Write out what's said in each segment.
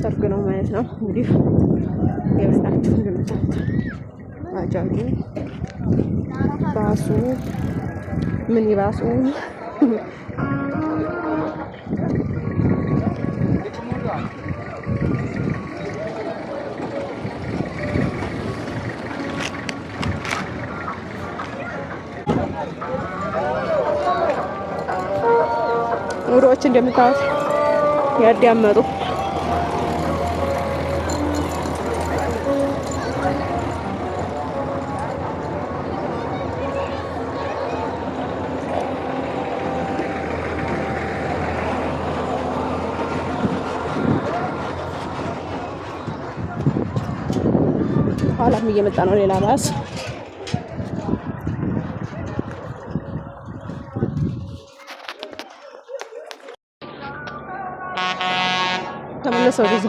ሰርግ ነው ማለት ነው። እንግዲህ የበላችሁ እንደምታዩት ባጃጁ፣ ባሱ፣ ምን ይባሱ ኑሮዎች እንደምታዩት ያዳመጡ ኋላም እየመጣ ነው ሌላ ባስ። ተመለሰ ወደዛ።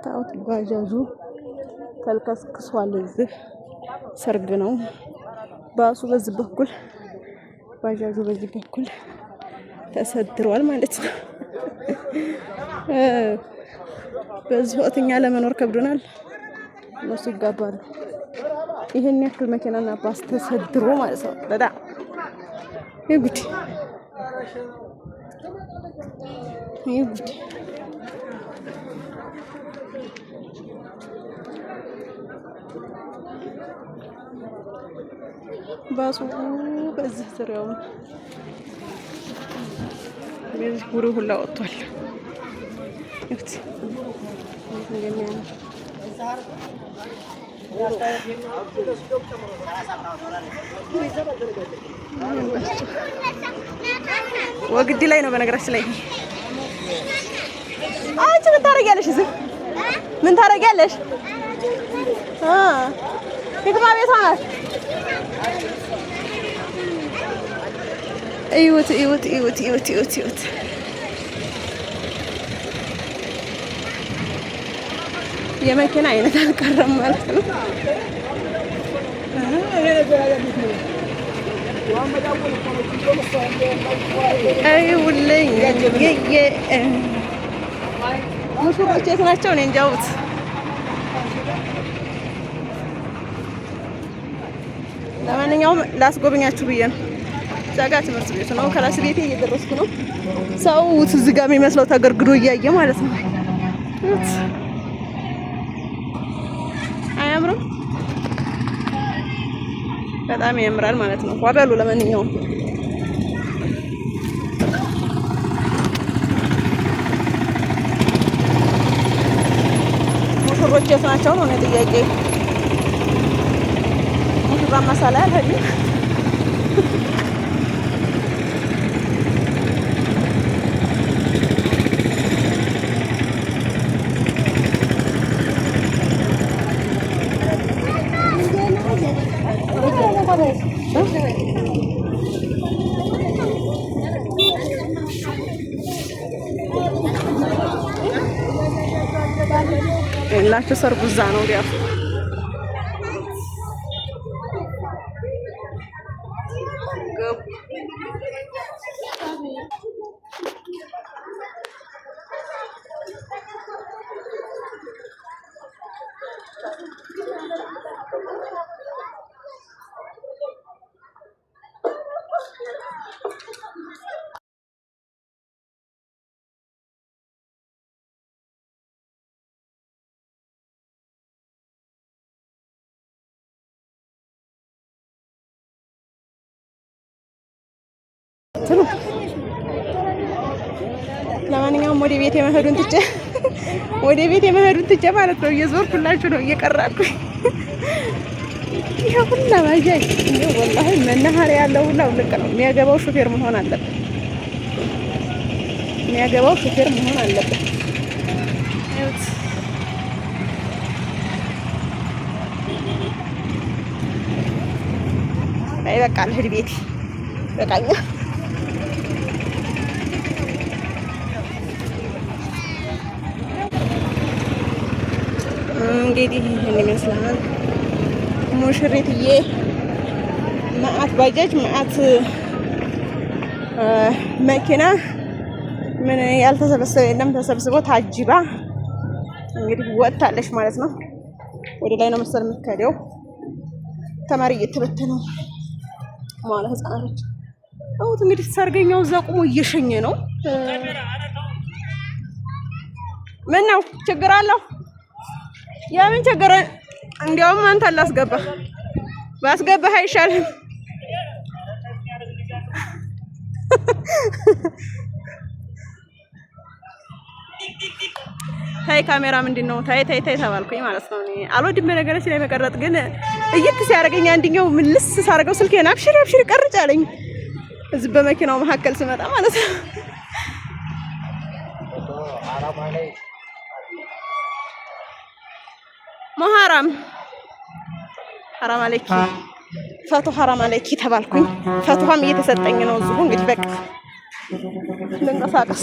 ታውት ባጃጁ ተልከስክሷል። እዚህ ሰርግ ነው። ባሱ በዚህ በኩል ባጃጁ በዚህ በኩል ተሰድሯል ማለት ነው። በዚህ ወቅት እኛ ለመኖር ከብዶናል፣ እነሱ ይጋባሉ። ይሄን ያክል መኪናና ባስ ተሰድሮ ማለት ነው። በጣም ይህ ጉድ ይህ ጉድ ባሱ በዚህ ዙሪያውን በዚህ ጉሪ ሁላ ወጥቷል። እፍት እንደሚያምር ወግዲ ላይ ነው። በነገራችን ላይ አንቺ ምን ታደርጊያለሽ? እዚህ ምን ታደርጊያለሽ? ህክማ ቤቷ ናት። እዩት እዩት እዩት እዩት እዩት እዩት። የመኪና አይነት አልቀረም ማለት ነው። እዩልኝ ሙሽሮች የት ናቸው? እኔ እንጃውት። ለማንኛውም ላስጎብኛችሁ ብዬ ነው። እዛ ጋ ትምህርት ቤቱ ነው። ከራስ ቤቴ እየደረስኩ ነው። ሰው እዚህ ጋ የሚመስለው ተገርግዶ እያየ ማለት ነው። አያምርም? በጣም ያምራል ማለት ነው። ኳ በሉ። ለማንኛውም ሙሽሮች የት ናቸው ነው ጥያቄ። ሙሽራ ማሳላ አልሄድም። ላቸው ሰርጉ እዛ ነው ዲያፍ ገቡ። ትሉ። ለማንኛውም ወደ ቤት የመሄዱን ትቼ ማለት ነው እየዞርኩላችሁ ነው እየቀራኩ። ይሄ ሁላ ባጃጅ እንደው ወላሂ መናኸሪያ ያለው ሁላ ውልቅ ነው። የሚያገባው ሹፌር መሆን አለበት። የሚያገባው ሹፌር መሆን አለበት። እዩት። አይ በቃ ልሂድ ቤቴ በቃኛ። እንግዲህ ይህን ይመስላል ሙሽሪትዬ። መአት ባጃጅ፣ መአት መኪና፣ ምን ያልተሰበሰበ የለም። ተሰብስቦ ታጅባ እንግዲህ ወጥታለች ማለት ነው። ወደ ላይ ነው መሰል የሚካሄደው። ተማሪ እየተበተነ ማለት ህጻናቶች አሁን እንግዲህ ሰርገኛው እዛ ቆሞ እየሸኘ ነው። ምን ነው ችግር አለው? የምን ችግር? እንዲያውም አንተ አላስገባህ ባስገባህ አይሻልም? ታይ ካሜራ ምንድን ነው? ታይ ታይ ታይ ተባልኩኝ ማለት ነው። እኔ አልወድም በነገራችን ላይ መቀረጥ፣ ግን እይት ሲያደርገኝ አንድኛው ምልስ ሳደርገው ስልኬን አብሽሪ አብሽሪ ቀርጭ አለኝ። እዚህ በመኪናው መካከል ስመጣ ማለት ነው። መሐራም ሐራም አለኪ ፈቶ ሐራም አለኪ ተባልኩኝ። ፈትዋም እየተሰጠኝ ነው እዚሁ። እንግዲህ በቃ ልንቀሳቀስ።